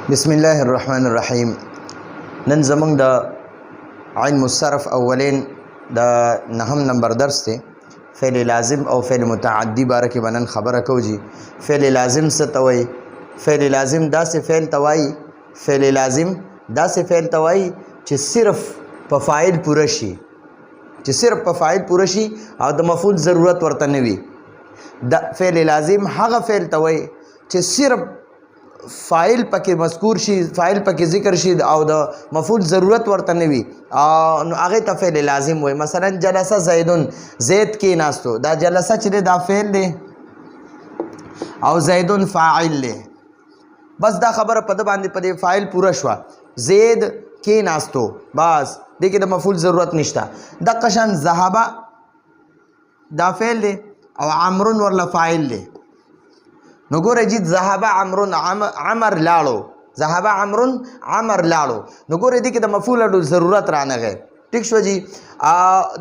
بسم الله الرحمن الرحیم. نن زمونږ د علم الصرف اولین د نهم نمبر درس دی. فعل لازم او فعل متعدی باره کې به نن خبره کوو جي. فعل لازم څه ته وایي؟ فعل لازم داسې فعل ته وایي، فعل لازم داسې فعل ته وایي چې صرف په فاعل پوره شي، چې صرف په فاعل پوره شي او د مفعول ضرورت ورته نه وي. د فعل لازم هغه فعل ته وایي چې صرف فاعل پکې مذکور شي، فاعل پکې ذکر شي او د مفعول ضرورت ورته نه وي، نو هغه ته فعل لازم وایي. مثلا جلسه زیدون، زید کې ناستو، دا جلسه چې دی دا فعل دی او زیدون فاعل دی. بس دا خبره په ده باندې په دې فاعل پوره شوه، زید کې ناستو، بس دې کې د مفعول ضرورت نشته. دقه شان ذهبه دا فعل دی او عمرون ورله فاعل دی. نو ګوره جی ذهب عمرون، عمر لاړو، ذهب عمرون عمر لاړو. نو ګوره دې کې د مفعول اډو ضرورت رانغی. ټیک شو جی.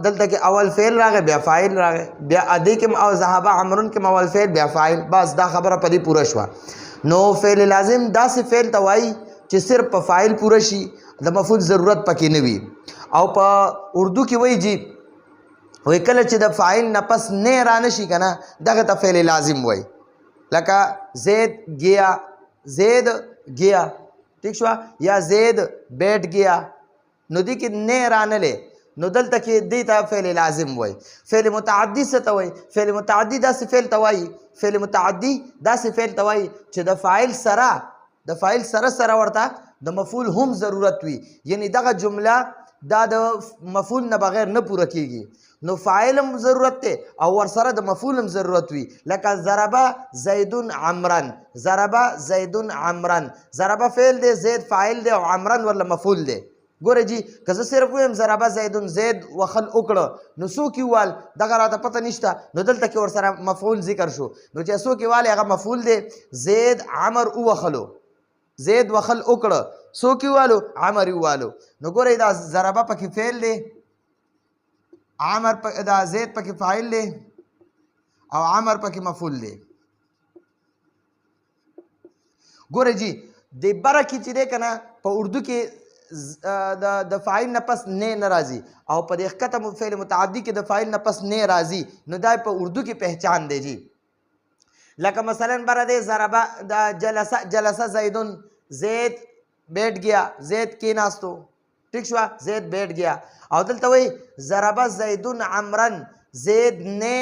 دلته کې اول فعل راغی بیا فاعل راغی، بیا دې کې او ذهب عمرون کې اول فعل بیا فاعل، بس دا خبره په دې پوره شوه. نو فعل لازم داسې فعل ته وایي چې صرف په فاعل پوره شي، د مفعول ضرورت پکې نه وي. او په اردو کې وایي جی، وایي کله چې د فاعل نه پس نه رانه شي که نه، دغه ته فعل لازم وایي. لکه زید ګیا، زید ګیا، ټیک شوه، یا زید بیټ ګیا، نو دې کې نه رانلې، نو دلته کې دې ته فعل لازم وایي. فعل متعدي څه ته وایي؟ فعل متعدي داسې فعل ته وایي، فعل متعدي داسې فعل ته وایي چې د فاعل سره، د فاعل سره سره ورته د مفعول هم ضرورت وي، یعنی دغه جمله دا د مفعول نه بغیر نه پوره کیږي، نو فاعل هم ضرورت دی او ورسره د مفعول هم ضرورت وي. لکه ضربه زیدون عمرن، ضربه زیدون عمرن، ضربه فعل دی، زید فاعل دی او عمرن ورله مفعول دی. ګوره جی که زه صرف ووایم ضربه زیدون، زید وخل وکړه، نو څوک یې ووال دغه راته پته نشته، نو دلته کې ورسره مفعول ذکر شو، نو چې څوک یې والې هغه مفعول دی. زید عمر ووخلو، زید وخل وکړه، څوک یې ووالو؟ عمر یې ووالو. نو ګورئ دا ضربه پکې فعل دی، عمر دا زید پکې فاعل دی او عمر پکې مفعول دی. ګورئ جی د بره کې چې دی که نه په اردو کې د فاعل نه پس نه نه راځي، او په دې ښکته فعل متعدي کې د فاعل نه پس نه راځي، نو دا په اردو کې پهچان دی جی. لکه مثلا بره دی ضربه د جلسه، جلسه زیدون، زید بیټ ګیا، زید کېناستو، ټیک شوه، زید بیټ ګیا. او دلته وایي ضربه زیدون عمرن، زید نه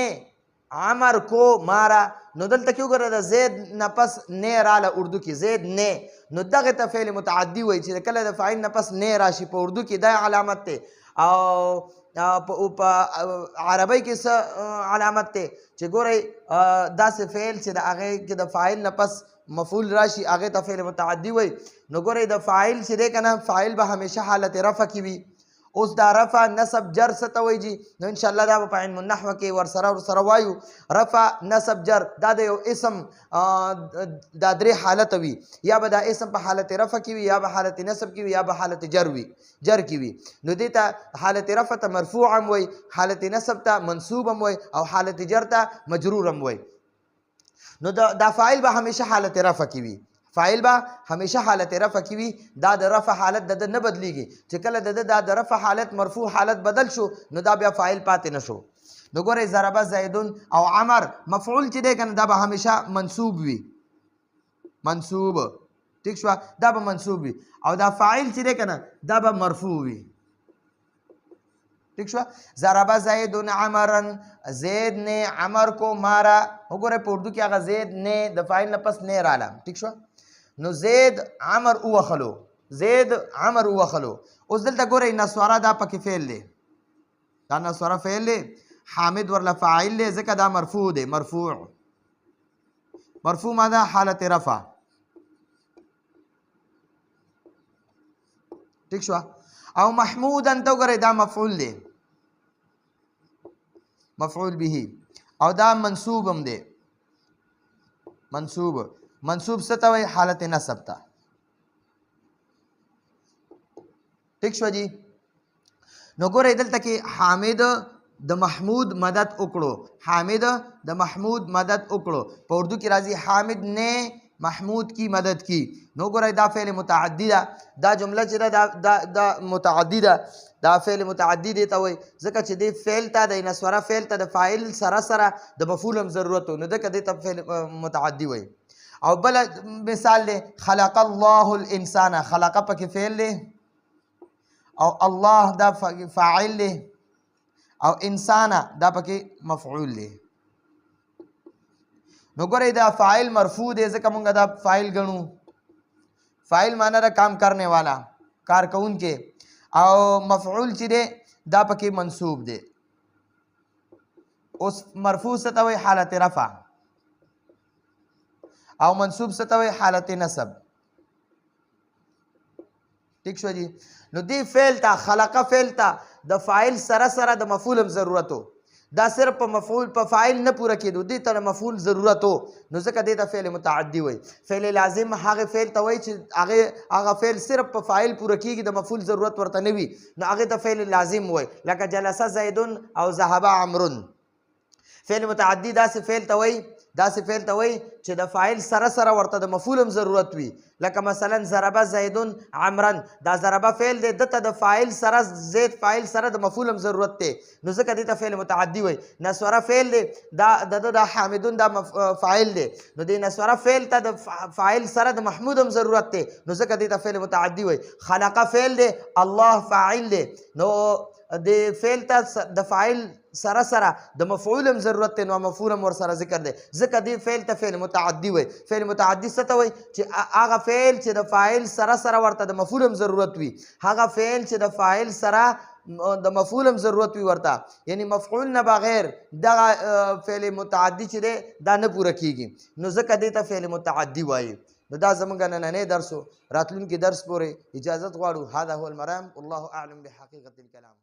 عمر کو مارا، نو دلته کې وګوره د زید نه پس نه راله اردو کې زید نه، نو دغه ته فعل متعدي وایي چې کله د فاعل نه پس نه راشي په اردو کې دا علامت دی. او په عربۍ کې څه علامت دی چې ګورئ داسې فعل چې د هغې کې د فاعل نه پس مفعول راشي هغې ته فعل متعدي وایي. نو ګورئ د فاعل چې دی که نه، فاعل به همیشه حالت رفع کې وي. اوس دا رفع نصب جر څه ته وایي جي؟ نو انشاءالله دا به په علم النحو کې ورسره وایو. رفع نصب جر دا د یو اسم دا درې حالت وي، یا به دا اسم په حالت رفع کې وي، یا به حالت نصب کې وي، یا به حالت جر وي، جر کې وي. نو دې ته حالت رفع ته مرفوع هم وایي، حالت نصب ته منصوب هم وایي، او حالت جر ته مجرور هم وایي. نو دا فاعل به همیشه حالت رفع کې وي، فاعل به همیشه حالت رفع کې وي. دا د رفع حالت د ده نه بدلیږي، چې کله د ده دا د رفع حالت مرفوع حالت بدل شو نو دا بیا فاعل پاتې نه شو. نو ګورئ ضربه زیدون او عمر مفعول چې دی که نه دا به همیشه منصوب وي، منصوب، ټیک شوه، دا به منصوب وي. او دا فاعل چې دی که نه دا به مرفوع وي، ټیک شوه. ضربه زیدون عمرن، زید نه عمر کو مارا، وګورئ په اردو کې هغه زید نه د فاعل نه پس نه راله، ټیک شوه. نو زید عمر ووخلو، زید عمر ووخلو. اوس دلته ګورئ نسواره دا پکې فعل دی، دا نسواره فعل دی، حامد ورله فاعل دی ځکه دا مرفوع دی، مرفوع، مرفوع ماده حالت رفع، ټیک شوه. او محمودا ته وګورئ دا مفعول دی، مفعول به، او دا منصوب هم دی، منصوب، منصوب څه ته وایي؟ حالت نصب ته، ټیک شوه جی. نو ګورئ دلته کې حامد د محمود مدد وکړو، حامد د محمود مدد وکړو، په اردو کې راځي حامد نه محمود کی مدد کی. نو ګورئ دا فعل متعدی ده، دا جمله چې ده دا دا دا متعدی ده، دا فعل متعدی دی ته وایي ځکه چې دې فعل ته د نسوره فعل ته د فاعل سره سره د مفعول هم ضرورت و، نو ځکه دې ته فعل متعدی وایي. او بل مثال دی خلق الله الانسان، خلق پکې فعل دی او الله دا فاعل دی او انسان دا پکې مفعول دی. نو ګورئ دا فاعل مرفوع دی ځکه مونږ دا فاعل ګڼو، فاعل معنی ده کام کرنے والا، کار کوونکی، او مفعول چې دی دا پکې منصوب دی. اوس مرفوع څه ته وایي؟ حالت رفع، او منصوب څه ته وایي؟ حالت نصب. ټیک شو جی. نو دې فعل ته خلقه فعل ته د فاعل سره سره د مفعول هم ضرورت و، دا صرف په مفعول په فاعل نه پوره کېدو، دې ته د مفعول ضرورت و، نو ځکه دې ته فعل متعدي وایي. فعل لازم هغه فعل ته وایي چې هغه فعل صرف په فاعل پوره کېږي، د مفعول ضرورت ورته نه وي، نو هغې ته فعل لازم وایي، لکه جلسه زیدون او ذهب عمرون. فعل متعدي داسې فعل ته وایي، داسې فعل ته وایي چې د فاعل سره سره ورته د مفعول هم ضرورت وي، لکه مثلا ضرب زیدون عمرا، دا ضربه فعل دی، ده ته د فاعل سره زید فاعل سره د مفعول هم ضرورت دی، نو ځکه دې ته فعل متعدي وایي. نسوره فعل دی، دا د ده د حامدون دا فاعل دی، نو دې نسوره فعل ته د فاعل سره د محمود هم ضرورت دی، نو ځکه دې ته فعل متعدي وایي. خلقه فعل دی، الله فاعل دی، نو د فعل ته د فاعل سره سره د مفعول هم ضرورت دی، نو مفعول هم ورسره ذکر دی، ځکه دې فعل ته فعل متعدي وایي. فعل متعدي څه ته وایي؟ چې هغه فعل چې د فاعل سره سره ورته د مفعول هم ضرورت وي، هغه فعل چې د فاعل سره د مفعول هم ضرورت وي ورته، یعنی مفعول نه بغیر دغه فعل متعدي چې دی دا نه پوره کیږي، نو ځکه دې ته فعل متعدي وایي. نو دا زمونږ نننی درس و، راتلونکي درس پورې اجازت غواړو. هذا هو المرام، والله اعلم بحقیقة الكلام.